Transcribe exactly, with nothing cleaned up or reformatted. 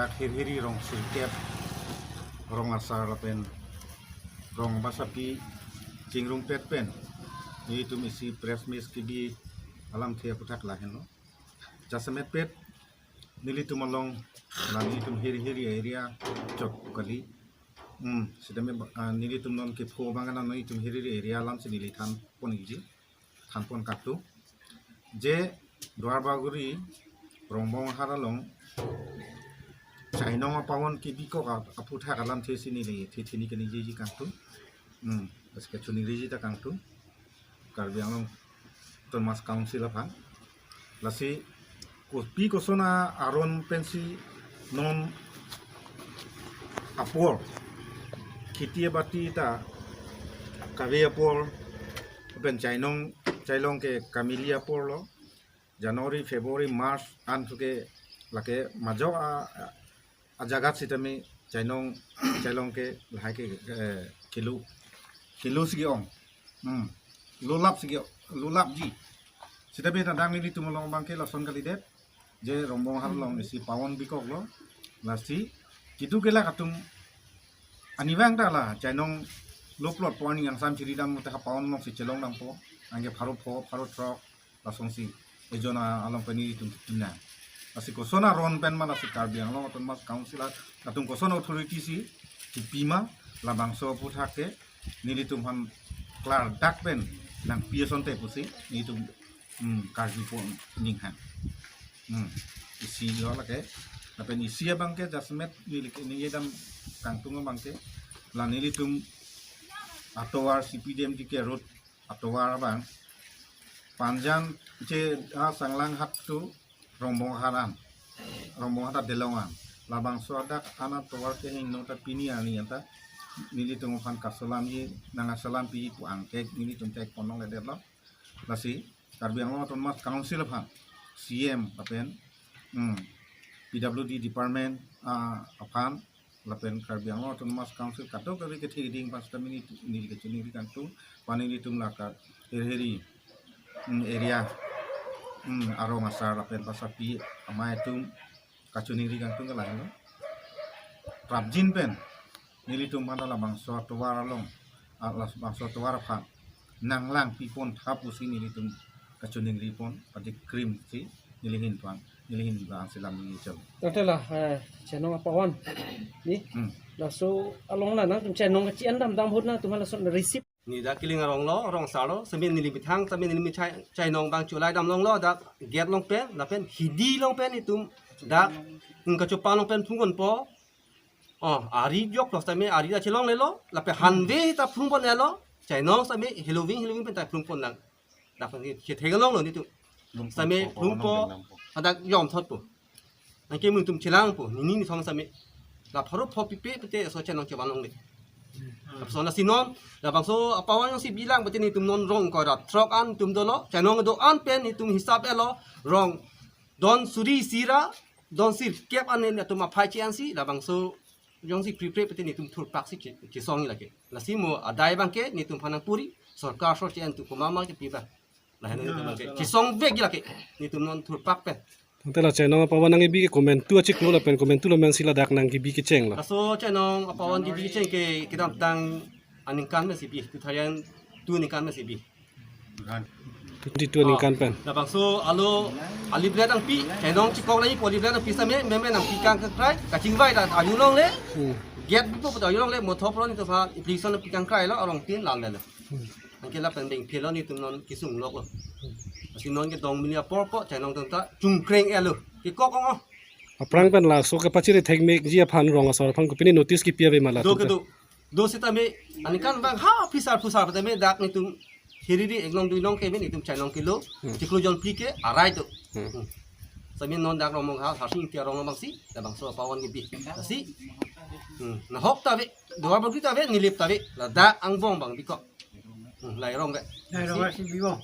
Hirhiri rong sirkep, rong asar lapen rong basapi chingrumpet pen nelitum isi press meet kebi alamthe aphuthak lahenlo. Jasemetpet nelitum along, la nelitum Hirhiri area chot kali. Hmm, sitame ba-, ah, nelitum non kepho abang nelitum Hirhiri area alamsi neli thanpon iji, thanpon kangtung. Je Duarbagori Rongbonghar along chainong apawon kebikok ap-, aphuthak alamthe si neli the theni kaningjeji kangtung. Hmm, lasi kachiningriji ta kangtung. Karbi Anglong Autonomous Council aphan. Lasi kopi koson aron pensi non apor kheti abati ta kave apor pen chainong chailong ke kamili apor lo. January, February, March an thu ke lake majok a, a, ajagat sitame chainong chailong ke lahai ke, eh, kilo kilo si ke-ong. Hmm. Lulap si ke, lulapji. Sitame ta dang nelitum along abang ke lason kalidet. Je Rongbonghar along isi pawon bikoklo. Lasi kitu ke la katung anivang ta la chainong lo plot po ani angsam chiri dam te ha pawon alongsi chelong dampo. Anke pharo pho, pharo throk, lasonsi ejon along pen nelitum tina. Lasi koson aron pen ma lasi Karbi Anglong Autonomous Council a, latum koson authority si kipi ma, labangso aphuthak ke nelitum aphan klardak pen nangpi asonte pusi nelitum, hmm, karjupo ning han. Hmm, isi lo lake. Lapen isi abang ke jasemet neli ke ningje dam kangtung abang ke, la nelitum atovar C P D M D K road atovar abang Panjan che, ah, Sanglang hat tu Rongbonghar an, Rongbonghar delong an. Labangso adak an atovar ke hingno ta pini arni anta nelitum aphan kasalam ji, nang asalam pi pu angke nelitum tek ponong ledetlo. Lasi Karbi Anglong Autonomous Council aphan, C M lapen, hmm, P W D department, ah, aphan lapen Karbi Anglong Autonomous Council kadokave kethe keding pas kami ni, ni kachiningri kangtung, pani nelitum laka Hirhiri, hmm, area, hmm, arong asar lapen basapi amei atum kachiningri kangtung ke lahelo. Prapjin pen nelitum pada labangso atovar along, ah, labangso atovar aphan nanglangpi pon tha pusi nelitum kachiningri pon, padi krim si neli ahin pang, neli ahin bang selam ni chom. Tangte la, eh, chainong apawon ni. Hmm. Laso along la nangtum chainong kachi-en dam dam ahut nangtum halason receive. Ni dak kiling arong lo, rong asar lo, sitame neli methang, sitame neli methang chainong abang cholai dam longlo, dak gate along pen, lapen hidi along pen itum, dak, hmm, kachopa along pen phungponpo. Oh, ari jok lo sitame ari ta chelonglelo, lapen hanve ta phungponlo, chainong sitame heloving, heloving pen ta phungpon lang. Dak ke thek longlo nelitum. Sitame phungpo, hadak jom thotpo. Anke nelitum chelangpo, nini nithom sitame. La pharo pho pipe pete so chainong chevan longle. Lapuson lasi non, labangso apawon jongsi bilang pete nelitum non rong koi ra throk an itum dolo, chainong do-an pen nelitum hisap-etlo, rong don suri isi ra, don sirkep an nelitum aphai che-ensi, labangso jongsi prepare pete nelitum thurpak si ke, kesong lake. Lasi mo adai abang ke nelitum aphan nangpuri, sorkar sor che-en tu komat ma kepi ba. Lahen nelitum abang ke kesong vek lake, nelitum non thurpak pen. Tangte la chainong apawon nangkebi ke komantu achiklo lapen komantu lo amen si ladak nangkebi kecheng lo. Laso chainong apawon kebi kecheng ke kedamtang aningkan pen si bi, two thousand two aningkan pen si bi. Twenty-two aningkan pen. Labangso alo alip le nangpi, chainong chikok nangji pu alip le nangpi sitame, meme nangpi kangkrai, kachingvai ta arjulongle, Hmm. gate bipo ta arjulongle, mothop ron itu aphan application nangpi kangkrai lo, arong tin lal lo. Hmm. Anke lapen dengphelo nelitum non kesung loklo. Lasi non kedong mili apor po, chainong atum ta chungkreng-etlo. Kekok ong-o. Aphrang pen laso kapachiri thekmekji aphan rong asor aphan kopine notice kepi ave ma la Do atum ke ta? do. Do sitame, aningkan abang ha phisar phusar sitame dak nelitum Hirhiri eklong duilong ke nelitum chainong kilo, Hmm. chiklo jon phli ke arai do. Hmm. Hmm. Sitame non dak Rongbonghar Harsing Ingti arong abang si, labangso apawon kebi. Lasi, hmm, nahok ta ave, Duarbagori ta ave, Nilip ta ave, ladak angbong abang bikok. Hmm, lahai rong ke. Lahai rong Lasi, si bikok.